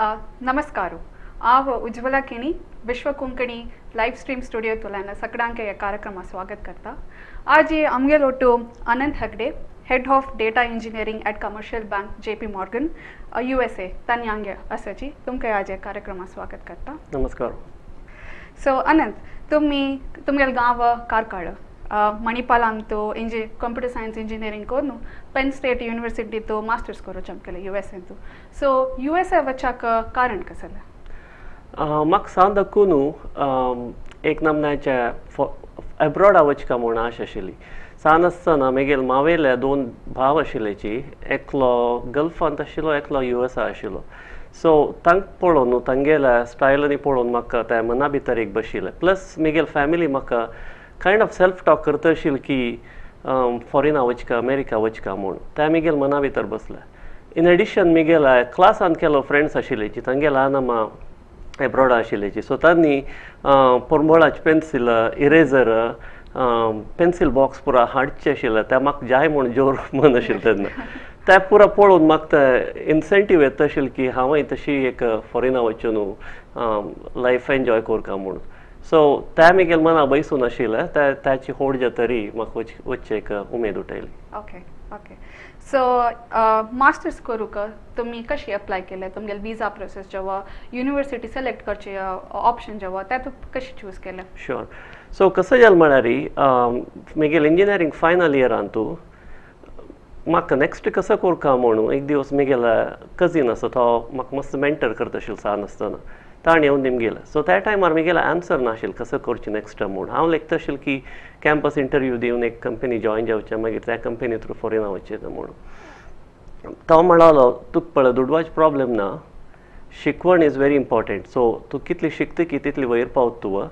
नमस्कार. हांव उज्वला केणी, विश्व Konkani live stream स्टुडियोंतल्यान सगळ्यांक ह्या कार्यक्रमा स्वागत करता. आज आमगेलो ಒಟ್ಟು Ananth Hegde, Head of Data Engineering at Commercial Bank, JP Morgan, USA, तांणी आसाची. तुमकां आज ह्या कार्यक्रमा स्वागत करता. नमस्कार. सो अनंत, तुमी तुमगेले गांव कार्कळ, मणिपालांत कंप्युटर सायन्स इंजिनियरींग करून पेन स्टेट युनिवर्सिटींत मास्टर्स करूं चमकेले यू एस एंतू. सो यू एस ए वचाक कारण कसलें? म्हाका सान दाखोवन एक नामनाच्या एब्रॉडा वचका म्हूण आश आशिल्ली. सान आसतना मागीर मावेले दोन भाव आशिल्लेची, एकलो गल्फांत आशिल्लो, एकलो यू एसा आशिल्लो. सो तांकां पळोवन, तांगेल्या स्टायलांनी पळोवन म्हाका तें मना भितर एक बशिल्लें. प्लस म्हगेली फॅमिली म्हाका कायंड ऑफ सेल्फ टॉक करता आशिल्ली की फॉरेना वचका, अमेरिका वचका म्हूण. तें म्हगेले मना भितर बसलें. इन एडिशन, म्हगेल्या क्लासान केलो फ्रेंड्स आशिल्लेची, तांगेल्या नामा एब्रॉडा आशिल्लेची. सो तांणी पोरमोळाची पेन्सील, इरेजर, पेन्सील बॉक्स पुरा हाडचे आशिल्ले. ते म्हाका जाय म्हूण जोर मन आशिल्लें तेन्ना. ते पुरा पळोवन म्हाका ते इन्सेंटीव येता आशिल्लें की हांवूय तशी एक फॉरेना वचून लायफ एन्जॉय करका म्हूण. सो ते म्हगेले मना बैसून आशिल्लें. ते ताची होड जातरी म्हाका वचचें एक उमेद उठयली. ओके, सो मास्टर्स करूंक तुमी कशी अप्लाय केलें? तुमगेले विजा प्रोसेस जेव्हा, युनिवर्सिटी सिलेक्ट करचे ऑप्शन जेव्हा, ते तूं कशी चूज केलें? शुअर. सो कसं जालें म्हळ्यार, म्हगेलें इंजिनियरींग फायनल इयरान तूं म्हाका नॅक्स्ट कसो करका म्हणून एक दिवस म्हगेलो कजीन आसा, तो म्हाका मस्त मेंटर करता आशिल्लो सान आसतना, ताणें येवन निमगेलें. सो त्या टायमार म्हगेलें आन्सर नाशिल्लें कसो करचें नॅक्स्ट म्हूण. हांव लेखता आशिल्लें की कॅम्पस इंटरव्यू दिवन एक कंपनी जॉयन जावचें, मागीर त्या कंपनी थ्रू फॉरेना वचचें म्हणून. तो म्हणालो, तुका पळय, दुडवाचो प्रॉब्लेम ना, शिकवण is very important. सो तूं कितली शिकता की तितली वयर पावत तूं.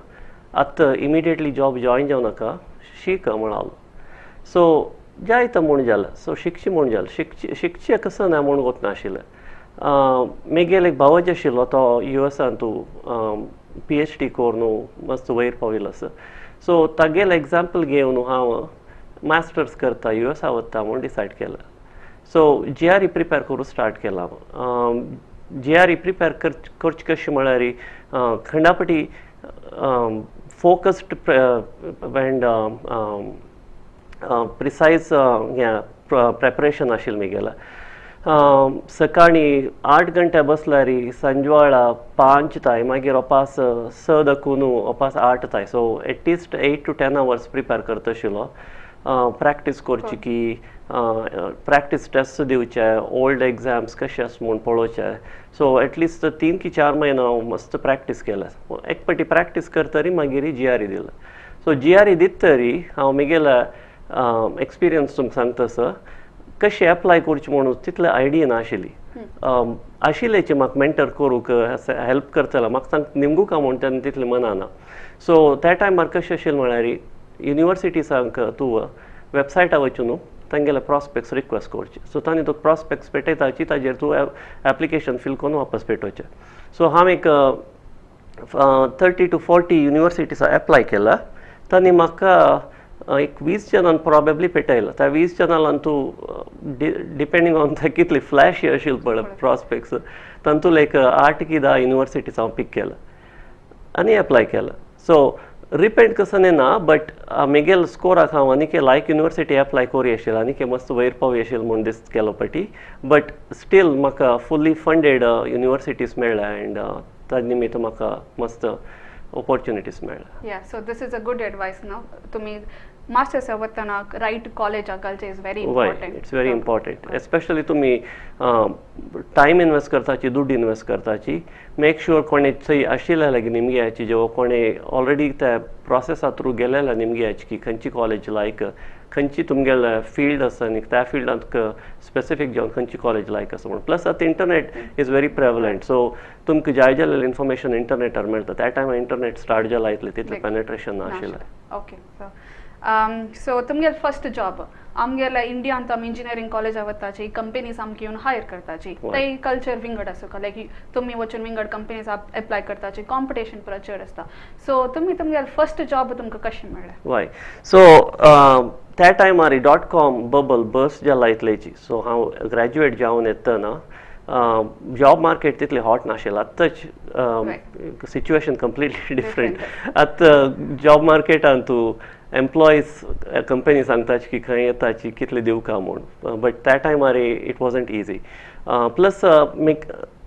आतां इमिडिएटली जॉब जॉयन जावं नाका, शीक म्हणालो. सो जायत म्हूण जालें. सो शिकचें म्हूण जालें. शिकचें शिकचें कसो ना म्हूण वचनाशिल्लें. म्हगेलो एक भावोजी आशिल्लो, तो यू एसान तूं पीएचडी करून मस्त वयर पाविल्लो आसा. सो तागेलें एग्जाम्पल घेवन हांव मास्टर्स करता, यू एसा वता म्हूण डिसायड केलें. सो जीआरई प्रिपेर करूंक स्टार्ट केलां हांव. जीआरई प्रिपेर करचें कशें म्हळ्यार, खंडापटी फोकस्ड एंड प्रिसायज हें प्रेपरेशन आशिल्लें म्हगेलें. सकाळीं 8 घंटे बसल्यार सांजवाळा 5 ताय, मागीर ओपास 6 दाखून ओपास 8 ताय. So at least 8 to 10 hours prepare करता आशिल्लो. प्रॅक्टीस करची की प्रॅक्टीस टेस्ट दिवचे, ओल्ड एग्जाम्स कशे आसा म्हूण पळोवचे. सो एटलिस्ट 3 की 4 म्हयनो हांव मस्त प्रॅक्टीस केलें. एक पाटी प्रॅक्टीस करतरी मागीर जीआरई दिलें. सो जीआरई दित तरी हांव म्हगेल्या एक्सपिरियन्स तुमकां सांगता सर, कशें एप्लाय करचें म्हणून तितले आयडिया नाशिल्ली. आशिल्लेची म्हाका मेंटर करूंक, हेल्प करतलो म्हाका सांग निमगू का म्हूण तेन्ना तितलें मना ना. सो त्या टायमार कशें आशिल्लें म्हळ्यार, युनिवर्सिटीसांक तूं वेबसायटार वचून तांगेले प्रॉस्पेक्ट्स रिक्वेस्ट करचे. सो तांणी तुका प्रॉस्पेक्ट्स पेटयताची, ताजेर तूं एप्लिकेशन फील करून वापस पेटोवचें. सो हांव एक 30 टू 40 युनिवर्सिटीसा एप्लाय केला. तांणी म्हाका एक 20 जाणान प्रॉबेबली पेटयला. त्या 20 जाणांत तूं डिपेंडींग ऑन ते कितली फ्लॅश आशिल्ले पळय प्रॉस्पेक्ट्स, तातूंत एक 8 की 10 युनिवर्सिटीज हांव पीक केला आनी एप्लाय केला. सो रिपेंट कसो ना, बट म्हगेले स्कोराक हांव आनीक लायक युनिवर्सिटी एप्लाय करूं आशिल्लें, आनीक मस्त वयर पावूं आशिल्लें म्हूण दिस केलो पटी. बट स्टील म्हाका फुल्ली फंडेड युनिवर्सिटीज मेळ्ळ्या एंड त्या निमित्त म्हाका मस्त ऑपॉर्च्युनिटीज मेळ्ळ्या. Yeah, so this is a good advice now. तुम्ही मास्टर्स वतना राईट कॉलेज घालचे is very important. It's very important, especially तुमी टायम इन्वेस्ट करताची, दुड्ड इन्वेस्ट करताची, मेक शुअर कोणे थंय आशिल्ले लागीं निमग्याची जेव्हा कोणे ऑलरेडी त्या प्रोसेसा थ्रू गेलेल्या निमग्याची की खंयची कॉलेज लायक, खंयची तुमगेले फिल्ड आसा आनी त्या फिल्डांत स्पेसिफीक जावन खंयची कॉलेज लायक आसा म्हणून. प्लस आतां internet is very prevalent, so तुमकां जाय जाल्लें इन्फॉर्मेशन इंटरनेटार मेळटा. त्या टायमार इंटरनेट स्टार्ट जाला इतलें तितलें पेनेट्रेशन नाशिल्लें. ओके, सो तुमगेले फर्स्ट जॉब, आमगेले इंडियांत आमी इंजिनियरींग कॉलेजा वताची, कंपनीज आमकां येवन हायर करताची. ते कल्चर विंगड आसूं, लायक तुमी वचून विंगड कंपनीज एप्लाय करताची, कॉम्पिटिशन पुरा चड आसता. सो तुमी तुमगेले फर्स्ट जॉब तुमकां कशें मेळ्ळें? वय, सो त्या टायमार डॉट कॉम बबल बर्स्ट जाला इतलेची. सो हांव ग्रॅज्युएट जावन येतना जॉब मार्केट तितली हॉट नाशिल्लें. आत्ताच सिच्युएशन कंप्लिटली डिफरंट. आतां जॉब मार्केटान तूं एम्प्लॉईज कंपनी सांगताची की खंय येताची कितले दिवका म्हूण, बट त्या टायमार it wasn't easy. Plus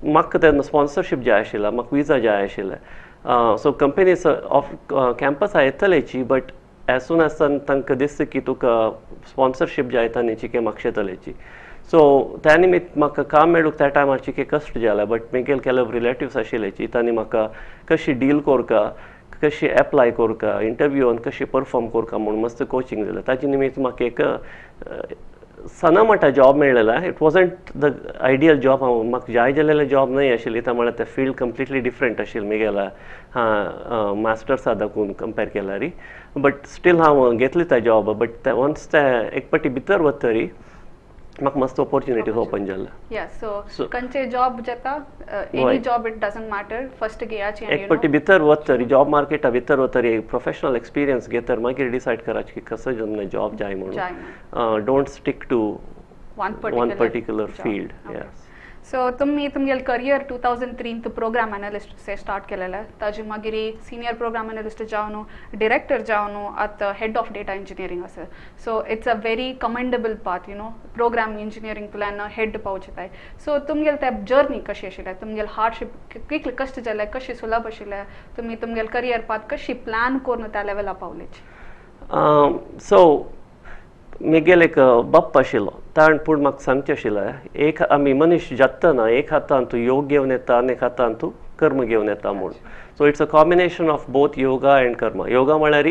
म्हाका तेन्ना स्पॉन्सरशीप जाय आशिल्लें, म्हाका विजा जाय आशिल्लें. सो कंपनीज ऑफ कॅम्पसा येतलेची, बट एज सून एज तांकां दिसता की तुका स्पॉन्सरशीप जाय तांणी की मागशेतलेची. सो त्या निमित्त म्हाका काम मेळूंक त्या टायमार चिके कश्ट जाले, बट म्हगेले ಕೆಲವು रिलेटिव्स आशिल्लेची तांणी म्हाका कशी डील करका, कशी एप्लाय करका, इंटरव्यून कशी परफॉर्म करका म्हूण मस्त कोचिंग दिलें. ताजे निमित्त म्हाका एक सना म्हणटा job मेळ्ळेला. It wasn't the ideal job, हांव म्हाका जाय जालेलें जॉब न्हय आशिल्ली. त्या म्हळ्यार तें फिल्ड कंप्लिटली डिफरंट आशिल्लें म्हगेल्या मास्टर्सा दाखोवन कंपेर केल्यार, बट स्टील हांव घेतली त्या जॉब. बट ते वन्स ते एक पाटी भितर वतरी म्हाका मस्त ऑपॉर्च्युनिटीज ओपन जाल्ले. या, सो खंयचे जॉब जाता, any job, it doesn't matter, first घेयाची. एक पाटी भितर वतरी, जॉब मार्केटा भितर वतरी, प्रोफेशनल एक्सपिरियन्स घेतर मागीर डिसायड करायचे की कसो जमना जॉब जाय म्हणून. Don't stick to one particular field. So तुमी तुमगेले करियर 2003 प्रोग्राम एनालिस्ट से स्टार्ट केलेले, ताजे मागीर सिनियर प्रोग्राम एनालिस्ट जावन, डिरेक्टर जावन, आतां हेड ऑफ डेटा इंजिनियरींग आसा. So it's a very commendable path, program engineering head पावचे. सो तुमगेले ते जर्नी कशी आशिल्ले, तुमगेले हार्डशीप कितले कश्ट जाले, कशी सुलभ आशिल्ले, तुमी तुमगेले करियर पाथ कशी प्लॅन करून त्या लेवला पावलेची? सो म्हगेलो एक बाप्पा आशिल्लो, ताण पूण म्हाका सांगचें आशिल्लें, एक आमी मनीस जातना एक हातान तूं योग घेवन येता आनी एक हातान तूं कर्म घेवन येता म्हूण. So it's a combination of both yoga and karma. Yoga म्हळ्यार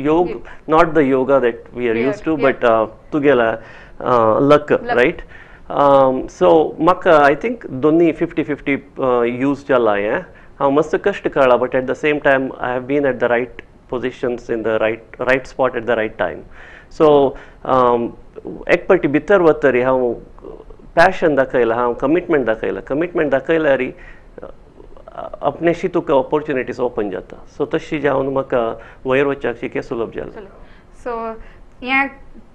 योग, not the yoga that we are used to, but तुगेला luck, right? So म्हाका I think दोन्ही 50-50 यूज जाला. हें हांव मस्त कश्ट काडला, but at the same time I have been at the right positions, in the right spot at the right time. So एक पाटी भितर वतरी हांव पॅशन दाखयलां, हांव कमिटमेंट दाखयलां. कमिटमेंट दाखयल्यार आपणेशी तुका ऑपॉर्च्युनिटीज ओपन जाता. सो तशी जावन म्हाका वयर वचपाक शिके सुलभ जालें. सो हें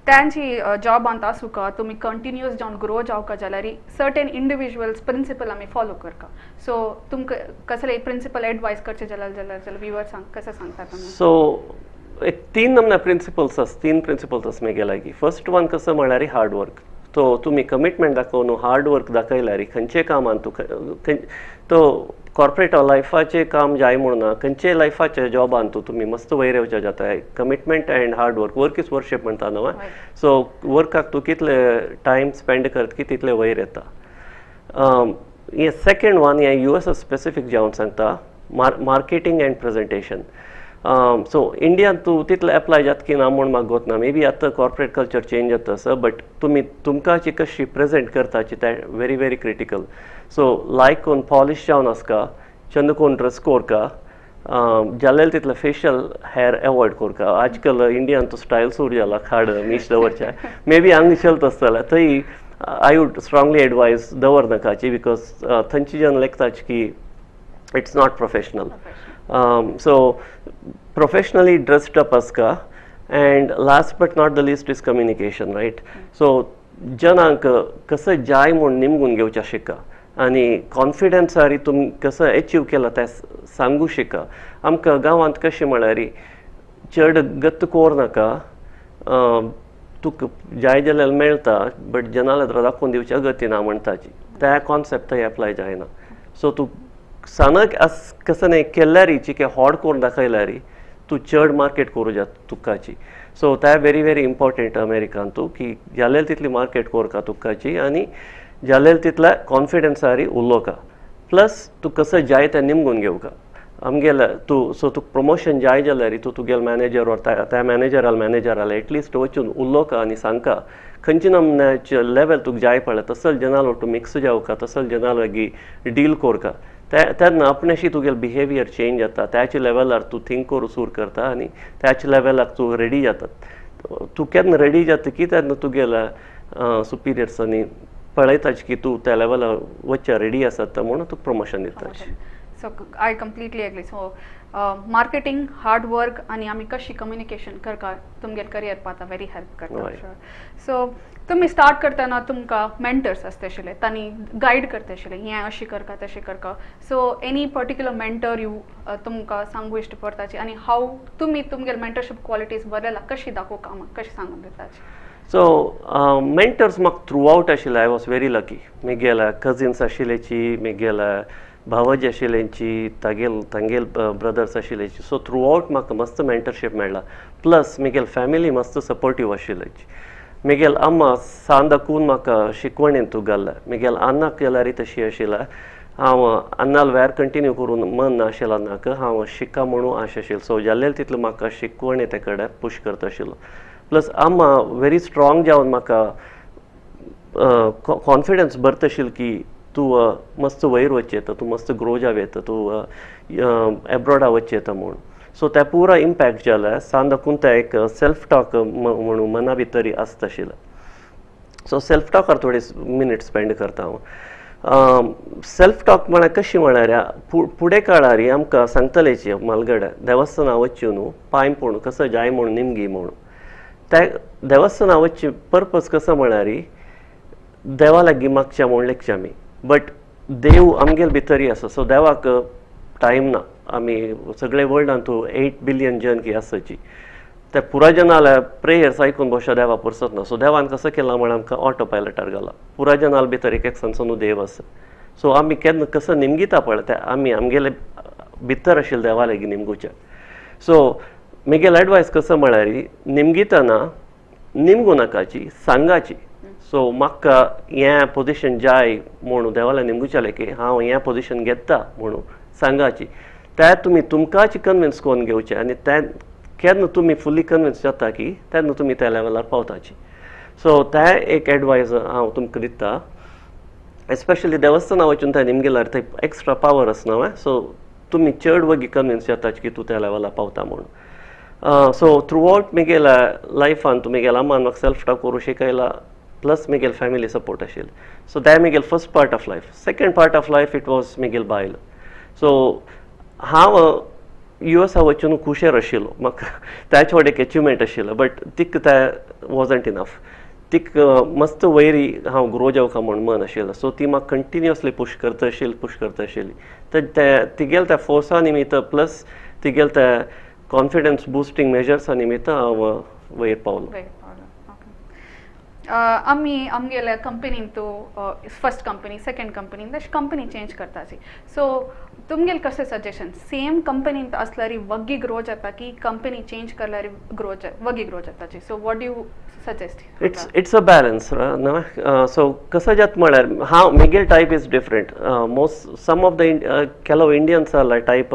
तांची जॉबांत आसूका तुमी कंटिन्युअस जावन ग्रो जावका जाल्यार सर्टन इंडिविज्युअल्स प्रिंसिपल आमी फॉलो करता. सो तुमकां कसले प्रिंसिपल एडवायस करचे जाल्यार जाल्यार व्युवर्सांक कशें सांगता तुमी? सो एक तीन नमूने प्रिंसिपल्स आसा, तीन प्रिंसिपल्स आसा म्हगे लागीं. फर्स्ट वन कसो म्हळ्यार हार्ड वर्क. तो तुमी कमिटमेंट दाखोवन हार्ड वर्क दाखयल्यार खंयचे कामान तूं, तो कॉर्पोरेट लायफाचें काम जाय म्हूण ना, खंयचे लायफाच्या जॉबान तूं तुमी मस्त वयर येवचे जाता. Commitment and hard work, work is worship म्हणटा न्हू. सो वर्काक तूं कितले टायम स्पेंड करत की तितले वयर येता. हें सेकेंड वन हें यूएस स्पेसिफीक जावन सांगता, मार्केटींग एंड प्रेजेंटेशन. सो इंडियान तूं तितलें एप्लाय जाता की ना म्हूण म्हाका गोत ना. मे बी आतां कॉर्पोरेट कल्चर चेंज जाता आसा, बट तुमी तुमकां कशी प्रेजेंट करताची तें very very critical. So लायक कोन्न पॉलिश जावन आसका, चंद कोन्न ड्रेस कोरका, जालें तितलें फेशियल हेअर एवॉयड करका. आजकाल इंडियान तो स्टायल सुरू जाला खाड मीश दवरचे, मे बी हांगा चलता आसतलें, थंय I would strongly advice दवर नाकाची, because थंयची जन लेखताच की it's not professional. So professionally dressed up आसका. And last but not the least is communication, right? So जनांक कसं जाय म्हूण निमगून घेवचें शिका आनी कॉन्फिडन्सारी तुमी कसं एचीव केला तें सांगू शिका. आमकां गांवांत कशें म्हळ्यार चड गत्त कोर नाका, तुका जाय जाल्यार मेळटा, बट जनाला दाखोवन दिवची अगती ना म्हणटाची, त्या कॉन्सेप्ट थंय एप्लाय जायना. सो तूं सानक कसं न्हय केल्यारी चिके हॉड करून दाखयल्यारी तूं चड मार्केट करूं जाता तुकाची. सो ते व्हेरी व्हेरी इम्पॉर्टंट अमेरिकान तूं की जालेल तितली मार्केट कोरका तुकाची आनी जालेल तितल्या कॉन्फिडन्सारी उलोवका. प्लस तूं कसं जाय तें निमगून घेवका आमगेले तूं. सो तुका प्रमोशन जाय जाल्यार तूं तुगेले मॅनेजर वर त्या मॅनेजराले एटलिस्ट वचून उलोवका आनी सांगका खंयचे नमुन्याचे लेवल तुका जाय पडलें, तसल जनाल तूं मिक्स जावका, तसल जनाल लागीं डील कोरका. तेन्ना आपणेशी तुगेलें बिहेवियर चेंज जाता, त्याच लेवलार तूं थिंक करूं सुरू करता आनी त्याच लेवलाक तूं रेडी जाता. तूं केन्ना रेडी जाता की तेन्ना तुगेल्या सुपिरियर्सांनी पळयताच की तूं त्या लेवलार वचच्या रेडी आसा म्हणून तुका प्रमोशन दिता. So So I completely agree. So marketing, hard work आनी आमी कशी कम्युनिकेशन करता तुमगेले करियर पाथा व्हेरी हेल्प करता. सो तुमी स्टार्ट करतना तुमकां मेंटर्स आसता आशिल्ले, तांणी गायड करता आशिल्ले, हें अशें करका तशें करका. So any particular mentor you तुमकां सांगू इश्ट पडटाची आनी हाव तुमी तुमगेले मेंटरशीप क्वॉलिटीज बरें कशी दाखोवका आमकां कशें सांगून दिताची? सो मेंटर्स म्हाका थ्रू आवट आशिल्ले. I was very lucky. म्हगेले कजिन्स आशिल्ल्याची, म्हगेले भावज आशिल्ल्यांची, तागेल तांगेल ब्रदर्स आशिल्ल्याची. सो थ्रू आवट म्हाका मस्त मेंटरशीप मेळ्ळा. प्लस म्हगेल फॅमिली मस्त सपोर्टीव आशिल्ल्याची. म्हगेल अम्मा सांदाकून म्हाका शिकवणेन तूं घाल्ला. म्हगेल अन्नाक गेल्यार तशी आशिल्ला. हांव अन्नाल वेर कंटिन्यू करून मन नाशिल्लें अन्नाक, हांव शिका म्हणून आश आशिल्लो. सो जाल्लें तितलें म्हाका शिकवणे ते कडेन पुश करता आशिल्लो. प्लस अम्मा व्हेरी स्ट्रॉंग जावन म्हाका कॉन्फिडन्स भरता आशिल्लो की तूं मस्त वयर वचचें येता, तूं मस्त ग्रो जावं येता, तूं एब्रॉडा वचचें येता म्हूण. सो ते पुरा इम्पॅक्ट जाला सांदाकून ते एक सेल्फ टॉक म्हणून मना भितर आसता आशिल्लें. सो सेल्फ टॉकार थोडे मिनीट स्पेंड करता हांव. सेल्फ टॉक म्हळ्यार कशी म्हळ्यार फुडें काळार आमकां सांगतलेची मालगडे देवस्थाना वचचें न्हू पांय पडून कसो जाय म्हूण निमगी म्हणून. त्या देवस्थाना वचचे पर्पज कसो म्हळ्यार देवा लागीं मागच्या म्हूण लेखचे आमी, बट देव आमगेल भितरय आसा. सो देवाक टायम ना. आमी सगळे वर्ल्डान तूं 8 बिलियन जन की आसाची, त्या पुरा जनाल्या प्रेयर्स आयकून भोवशा देवा पुरसत ना. सो देवान कसो केलां म्हळ्यार आमकां ऑटो पायलटार घाला. पुरा जनाल भितर एक एक सनसनू देव आसा. सो आमी केन्ना कसो निमगिता पळय ते आमी आमगेले भितर आशिल्ले देवा लागीं निमगुचे. सो म्हगेल एडवायस कसो म्हळ्यार निमगितना निमगू नाकाची, सांगाची. सो म्हाका हें पोजिशन जाय म्हणून देवाले निमगुचेलें की हांव हें पोजिशन घेता म्हणून सांगाची. ते तुमी तुमकांच कन्विन्स करून घेवचें आनी ते केन्ना तुमी फुल्ली कन्विन्स जाता की तेन्ना तुमी त्या लेवलार पावताची. सो ते एक एडवायस हांव तुमकां दिता. एस्पेशली देवस्थाना वचून ते निमगेल्यार थंय एक्स्ट्रा पावर आसना. सो तुमी चड वगी कन्विन्स जाताची की तूं त्या लेवलार पावता म्हणून. सो थ्रू आवट म्हगेल्या लायफान तूं म्हगेल्या अम्मान म्हाका सेल्फ टॉक करूं शिकयला, प्लस म्हगेल फॅमिली सपोर्ट आशिल्ली. So that म्हगेल first part of life. Second part of life it was म्हगेल बायल. सो हांव युएसा वचून खुशेर आशिल्लो, म्हाका त्याच व्हड एक एचिवमेंट आशिल्लो, बट तिका ते वॉजंट इनफ. तिका मस्त वयरी हांव ग्रो जावका म्हूण मन आशिल्लें. सो ती म्हाका कंटिन्युअसली पुश करता आशिल्ली, पुश करता आशिल्ली. तर ते तिगेल त्या फोर्सा निमित्त प्लस तिगेल त्या कॉन्फिडन्स बुस्टींग मेजर्सा निमित्त हांव वयर पावलो. आमी आमगेल्या कंपनीन तूं फर्स्ट कंपनी, सेकंड कंपनी, तशें कंपनी चेंज करताची. सो तुमगेले कशें सजेशन, सेम कंपनीन आसल्यार वग्गी ग्रो जाता की कंपनी चेंज करल्यार ग्रो वग्गी ग्रो जाताची? So what do you suggest? It's a balance. So कसं जाता म्हळ्यार हांव म्हगेल type is different. Most some of the ಕೆಲವು इंडियन्स आसल्यार टायप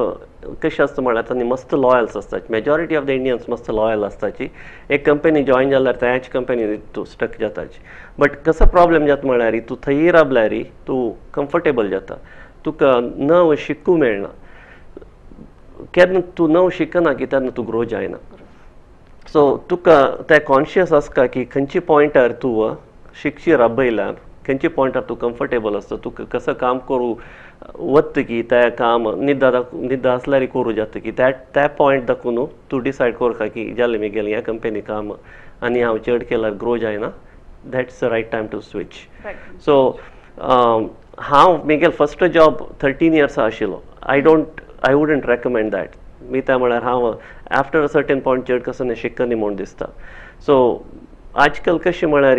कशें आसता म्हळ्यार तांणी मस्त लॉयल्स आसतात. मेजॉरिटी ऑफ the Indians मस्त लॉयल आसताची. एक कंपनी जॉयन जाल्यार त्याच कंपनी तूं स्टक जाताची. बट कसो प्रॉब्लेम जाता म्हळ्यार तूं थंय राबल्यार तूं कम्फर्टेबल जाता, तुका नव शिकूं मेळना. केन्ना तूं नव शिकना की तेन्ना तूं ग्रो जायना. सो तुका ते कॉन्शियस आसता की खंयचे पॉयंटार तूं शिकशी राबयला, खंयचे पॉयंटार तूं कम्फर्टेबल आसता, तुका कसो काम करूं वता की तें काम निद्दा निद्दा आसल्यार करूं जाता की त्या पॉयंट दाखोवन तूं डिसायड करता की जालें म्हगेलें ह्या कंपनी काम आनी हांव चड केल्यार ग्रो जायना. That's the right time to switch. So हांव म्हगेल फर्स्ट जॉब 13 इयर्स आशिल्लो. I wouldn't recommend that. मी त्या म्हळ्यार हांव आफ्टर अ सर्टन पॉयंट चड कसो शिकनी म्हूण दिसता. सो आजकाल कशें म्हळ्यार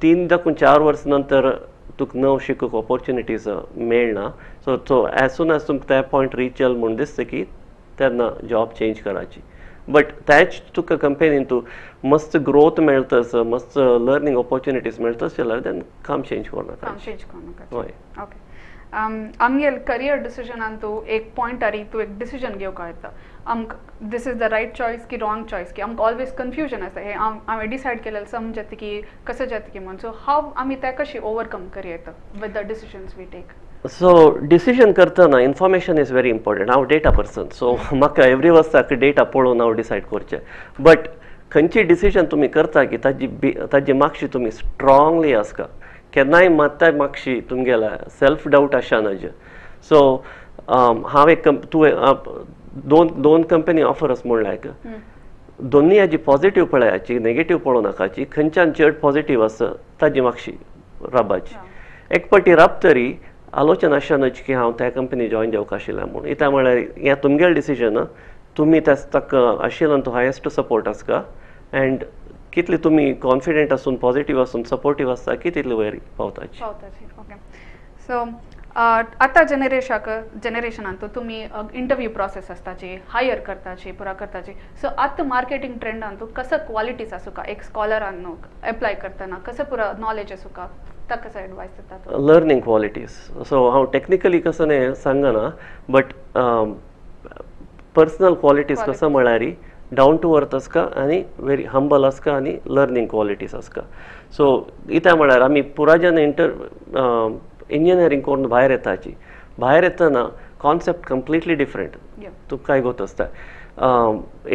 3 दाखून 4 वर्स नंतर तुका नव शिकूंक ऑपॉर्चुनिटीज मेळना. So so as soon as तुमकां त्या पॉयंट रीच जाल म्हूण दिसता की तेन्ना जॉब चेंज कराची. बट त्याच तुका कंपनीन तूं मस्त ग्रोथ मेळटा, मस्त लर्नींग ऑपॉर्चुनिटीज मेळटा जाल्यार देन काम चेंज करनाका. काम चेंज करनाका. हय. ओके. आमगेल करियर डिसिजनान तूं एक पॉयंटार तूं एक डिसिजन घेवंक येता, आमकां this is the right choice की रॉंग चॉयस की आमकां ऑलवेज कन्फ्युजन आसता. हें हांवें डिसायड केलें समजता की कसं जाता की म्हणून. सो हाव आमी तें कशें ओवरकम करूं येता with the decisions we take? So decision करतना इन्फॉर्मेशन is very important. हांव डेटा पर्सन, सो म्हाका एवरी वर्साक डेटा पळोवन हांव डिसायड करचें. बट खंयची डिसिजन तुमी करता की ताजी मागशी तुमी स्ट्रांगली आसका, केन्नाय मात्ता मागशी तुमगेल्या सेल्फ डावट आशा नज. सो हांव एक तुवें दोन कंपनी ऑफर आसा म्हणल्यार दोन्ही हाजी पॉझिटिव्ह पळयाची, नेगेटिव्ह पळोवं नाकाची, खंयच्यान चड पॉझिटिव्ह आसा ताजी मातशी राबाची. एक पाटी राबतरी आलोचन अशें न्हय की हांव त्या कंपनी जॉयन जावंक आशिल्लें म्हूण. इत्या म्हळ्यार हें तुमगेलें डिसिजन, तुमी ताका आशिल्ल्यान तो हायेस्ट सपोर्ट आसता एंड कितली तुमी कॉन्फिडंट आसून पॉझिटिव्ह आसून सपोर्टीव आसता की तितले वयर पावताची. पावताची. ओके, सो आतां जनरेशाक जनरेशनान तुमी इंटरव्यू प्रोसेस आसताची, हायर करताची, पुरा करताची. सो आतां मार्केटींग ट्रेंडान तूं कसो क्वालिटीज आसूका एक स्कॉलरान न्हू एप्लाय करतना कसो पुरा नॉलेज आसूका, ताका कसो एडवायस दिता तूं? Learning qualities. सो हांव टॅक्निकली कसो न्ही सांगना, बट पर्सनल क्वालिटीज कसो म्हळ्यार डावन टू अर्थ आसता आनी व्हेरी हंबल आसता आनी लर्नींग क्वालिटीज आसता. सो इत्या म्हळ्यार आमी पुरा जेन्ना इंजिनियरींग करून भायर येताची, भायर येतना कॉन्सेप्ट कंप्लिटली डिफरंट तुका काय गोत आसता.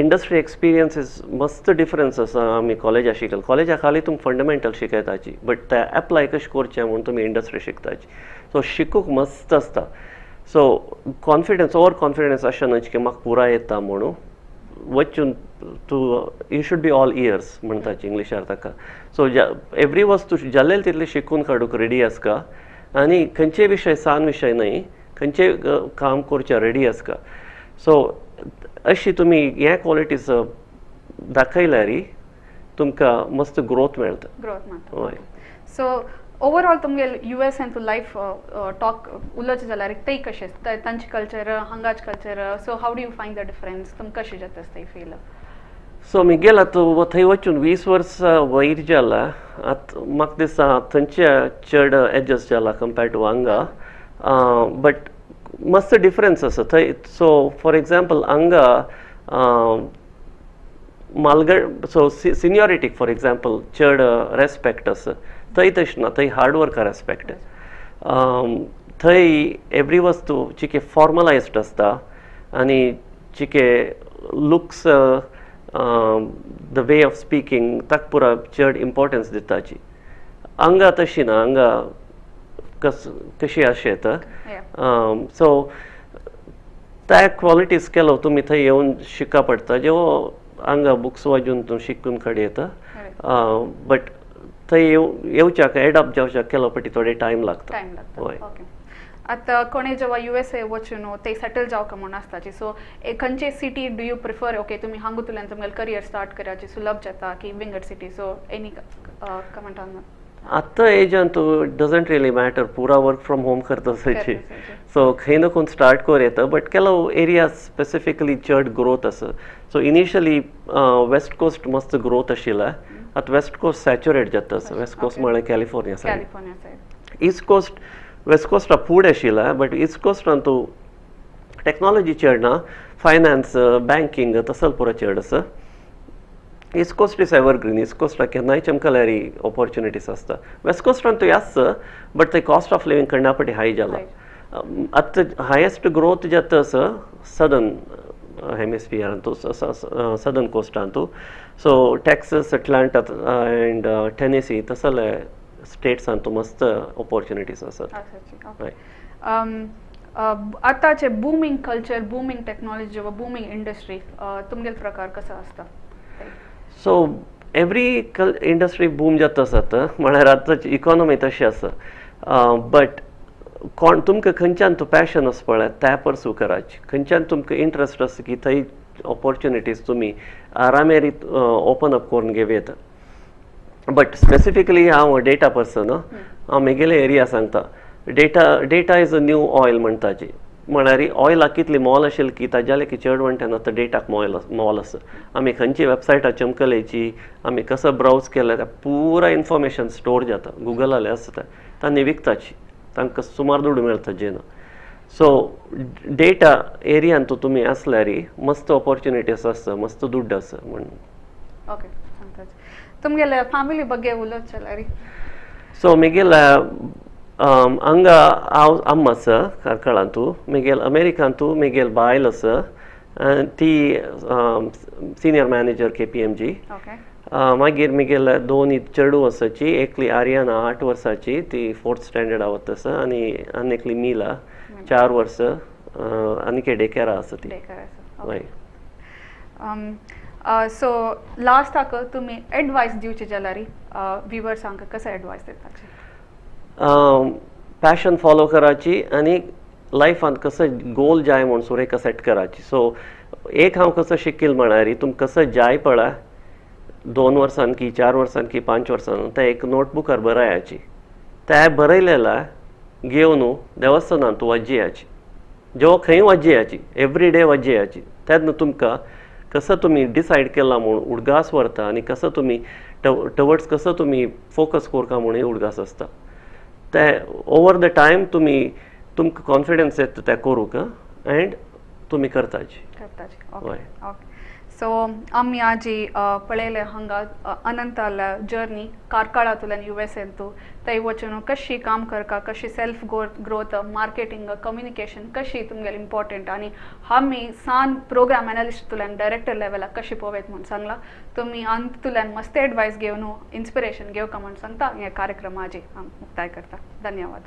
इंडस्ट्री एक्सपिरियन्सीस मस्त डिफरन्स आसा. आमी कॉलेजा शिकल, कॉलेजा खाली तुमकां फंडामेंटल शिकयताची, बट ते एप्लाय कशें करचें म्हूण तुमी इंडस्ट्री शिकताची. सो शिकूंक मस्त आसता. सो कॉन्फिडन्स, ओवर कॉन्फिडन्स अशें न्हय की म्हाका पुराय येता म्हणून वचून तूं you should be all ears म्हणटाची इंग्लिशार ताका. सो एवरी वस्तू जाल्ले तितली शिकून काडूंक रेडी आसता आनी खंयचे विशय सान विशय न्हय, खंयचे काम करचें रेडी आसता. सो अशी तुमी हे क्वॉलिटीज दाखयल्यार तुमकां मस्त ग्रोथ मेळटा. ग्रोथ मेळटा. हय. सो ओवरऑल तुमगेले यू एस एन तूं लायफ टॉक उलोवचें जाल्यार ते कशें तांचे कल्चर, हांगाचे culture, so how do you find the difference, तुमकां कशें जाता आसता फील? सो म्हगेलें आतां थंय वचून 20 वर्सां वयर जाला. आतां म्हाका दिसता थंयचे चड एडजस्ट जाला कंपेर्ड टू हांगा, बट मस्त डिफरन्स आसा थंय. सो फॉर एग्जाम्पल हांगा मालगड, सो सिनियोरिटीक फॉर एग्जाम्पल चड रेस्पेक्ट आसा, थंय तशें ना. थंय हार्ड वर्कार रेस्पेक्ट. थंय एवरी वस्तू चिके फॉर्मलायज्ड आसता आनी चिके looks, the way of speaking ताका पुरा चड इम्पोर्टन्स दिताची. हांगा तशी ना, हांगा कशी अशें येता. सो त्या क्वॉलिटीज केलो तुमी थंय येवन शिका पडटा, जेवो हांगा बुक्स वाजून तूं शिकून काड येता, बट थंय येवच्याक एडॉप्ट जावच्याक केलो पटी थोडे टायम लागता. टायम लागता. ओके, आतां कोणे जेव्हा यू एस ए वचून ते सेटल जावका म्हूण आसताची, सो खंयचे city do you prefer? Okay, तुमी हांगुतल्यान तुमगेले करियर स्टार्ट कराची सुलभ जाता की विंगड city? So any comment on? आतां एजान तूं डजंट रियली मॅटर, पुरा वर्क फ्रॉम होम करता आसाची. सो खंय ना खंय स्टार्ट कर येता, बट ಕೆಲವು एरिया स्पेसिफिकली चड ग्रोथ आसा. सो इनिशियली वेस्ट कोस्ट मस्त ग्रोथ आशिल्ला, आतां वेस्ट कोस्ट सॅच्युरेट जाता आसा. वेस्ट कोस्ट म्हळ्यार California side. California side. East coast west Costa फुडें आशिल्ला, बट ईस्ट कोस्टान तूं टॅक्नोलॉजी चड ना, फायनान्स, बँकींग तसल पुरो चड आसा. East coast is evergreen. East कोस्टाक केन्नाय चमकल्यार ऑपॉर्च्युनिटीज आसता. वेस्ट कोस्टान तूं आसता, बट थंय कॉस्ट ऑफ लिवींग खंयना पटी हाय जाला. आतां हायेस्ट ग्रोथ जाता आसा सदर्न हेमिस्फियरान तूं, सदर्न कोस्टान तूं. So Texas, Atlanta and Tennessee तसले स्टेट्सान तूं मस्त ऑपॉर्च्युनिटीज आसात. हय. आतांचे बुमींग कल्चर, बुमींग टॅक्नॉलॉजी वा बुमींग इंडस्ट्री तुमगेले प्रकार कसो आसता? सो एवरी इंडस्ट्री बूम जाता आसा, म्हळ्यार आतांची इकॉनॉमी तशी आसा. बट कोण तुमकां खंयच्यान तूं पॅशन आसा पळय त्या परसू कराची, खंयच्यान तुमकां इंट्रस्ट आसा की थंय ऑपॉर्च्युनिटीज तुमी आरामेरी ओपन अप करून घेवं येता. बट स्पेसिफिकली हांव डेटा पर्सन, हांव म्हगेले एरिया सांगता. Data is a new oil म्हणटाची. म्हळ्यार ऑयलाक कितली मोल आशिल्ली की ताज्या लेगीत चड म्हणटा आतां डेटाक मोल आसा. आमी खंयची वेबसायटार चमकलेची, आमी कसो ब्रावज केल्या त्या पुरा इन्फॉर्मेशन स्टोर जाता गुगलाले आसता, तांणी विकताची, तांकां सुमार दुडू मेळटा जेन्ना. सो डेटा एरियान तूं तुमी आसल्यार मस्त ऑपॉर्च्युनिटीज आसता, मस्त दुड्ड आसा म्हणून. ओके, सांगता तुमगेले फॅमिली ಬಗ್ಗೆ उलोवचें जाल्यार? सो म्हगेले हांगा हांव अम्मा आसा कार्कळांतू, म्हगेल अमेरिकांतू म्हगेल बायल आसा, ती senior manager KPMG. मागीर म्हगेले दोन चेडूं आसाची, एकली आर्यना 8 वर्सांची, ती 4th standard वता आसा, आनी आनी एकली मिला 4 वर्सां, आनी डे केअरा आसा ती. हय. सो लास्टाक तुमी एडवायस दिवची जाल्यार व्युवर्सांक कसो एडवायस दिताची? पॅशन फॉलो कराची आनी लायफांत कसो गोल जाय म्हूण सुरेख एक सेट कराची. सो एक हांव कसो शिकील म्हळ्यार तुमकां कसो जाय पळय 2 वर्सां की 4 वर्सां की 5 वर्सां तें एक नोटबुकार बरयाची, तें बरयलेला घेवन देवस्थानांत वाजयाची, जेव्हा खंय वाजयाची, एवरी डे वाजयाची, तेन्ना तुमकां कसो तुमी डिसायड केला म्हूण उडगास व्हरता आनी कसो तुमी टवर्ड्स कसो तुमी फोकस करता म्हूण उडगास आसता. ते ओवर the time तुमी तुमकां कॉन्फिडन्स येता तें करूंक एंड तुमी करताची. ओके. सो आमी आजी पळयले हांगा अनंताल्या जर्नी कार्कळांतल्यान युएसएंतू थंय वचून कशी काम करता, कशी सेल्फ ग्रोथ, मार्केटिंग, कम्युनिकेशन कशी तुमगेले इम्पॉर्टंट आनी आमी सान प्रोग्राम एनालिस्टतल्यान डायरेक्टर लेवलाक कशी पोवेत म्हूण सांगला. तुमी अंतुल्यान मस्त एडवायस घेवन इन्स्पिरेशन घेवका म्हूण सांगता. हे कार्यक्रम आजी हांव मुक्ताय करता. धन्यवाद.